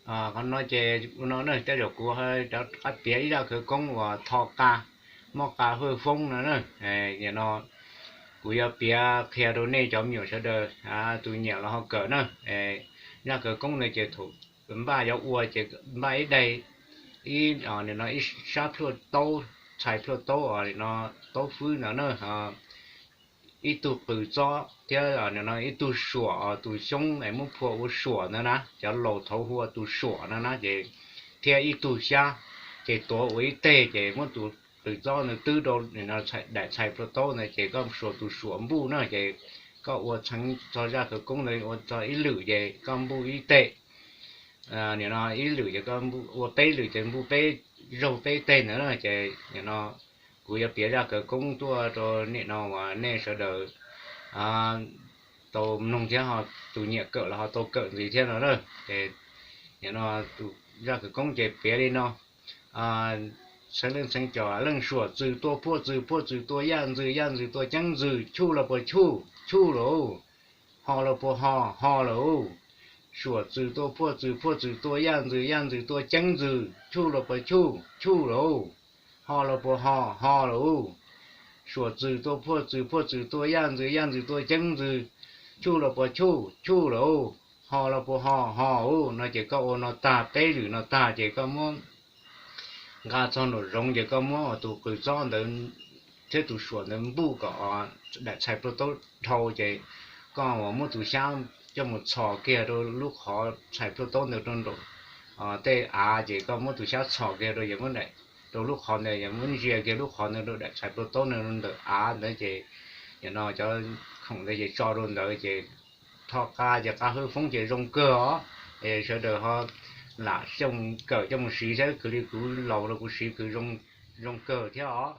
Qhov no ces ua no na, tej zaum kuv rov qab piav ib zaj khawv koob uas tho qa, mob qa hwj foob no na. Nim no kuv yuav piav qhia rau nej cov me nyuam sawv daws tus nyiam los ho kawm na. Zaj khawv koob ntawd ces thaum npaj yuav ua ces npaj ib daim, ib, nim no ib sab plhuaj taub, txhais plhuaj taub, nim no taub fwb ntawd na, ib tug qws txob thiab nim no ib tug suam, tus xyoob es muab phua ua suam ntawd na, cov laus thaud hu ua tus suam no na ces, thiab ib tug xyab, ces tuav ua ib teg ces muab tus qws txob ntawd twb rau nim no daim txhais plhuaj taub ntawd ces koj suas tus suam npuj na ces koj ua txheev txog zaj khawv koob ntawd ua txog ib lwm ces koj npuj ib teg. Nim no ib lwm ces koj ua peb lwm ces npuj peb zaug peb teg ntawd na ces nim no kuv yuav piav zaj khawv koob tuaj rau nim no uas nej sawv daws tau mloog thiab ho tus nyiam kawm los ho tau kawm ntxiv thiab no na. Ces nim no zaj khawv koob ces piav li no. Txheeb leej txheeb cov, leej suam txwm tua phuaj txwm, phuaj txwm tua yaj ntxwv, yaj ntxwv tua ceeb ntxwv, chuj los puas chuj? Chuj lauj. Ho los puas ho? Ho lauj. Suam txwm tua phuaj txwm, phuaj txwm tua yaj ntxwv, yaj ntxwv tua ceeb ntxwv, chuj los puas chuj? Chuj lauj. Ho los puas ho? Ho lauj. Suam txwm tua phuaj txwm, phuaj txwm tua yaj ntxwv, yaj ntxwv tua ceeb ntxwv, chuj los puas chuj? Chuj lauj. Ho los puas ho? Ho lauj. No ces koj ua no tag, peb lwm no tag ces koj muab nqa txog nraum zoov ces koj muab tus qws txob ntawd thiab tus suam ntawd npuj kom daim txhais plhuaj taub dhau ces koj uas muab tus xyab coj mus txhos kiag rau lub qhov txhais plhuaj taub ntawd rau nraum tej av ces koj muab tus xyab txhos kiag rau, rau lub qhov ntawd, muab ntsia kiag lub qhov ntawd rau daim txhais plhuaj taub ntawd rau ntawm av ntawd ces nim no cov khoom ntawd ces tso rau ntawd ces tho qa ces qa hwj foob ces zoo kawg os. Es sawv daws ho lam xyoo kawm coj mus siv saib khwv li kuv laus los kuv siv khwv zoo kawg thiab os.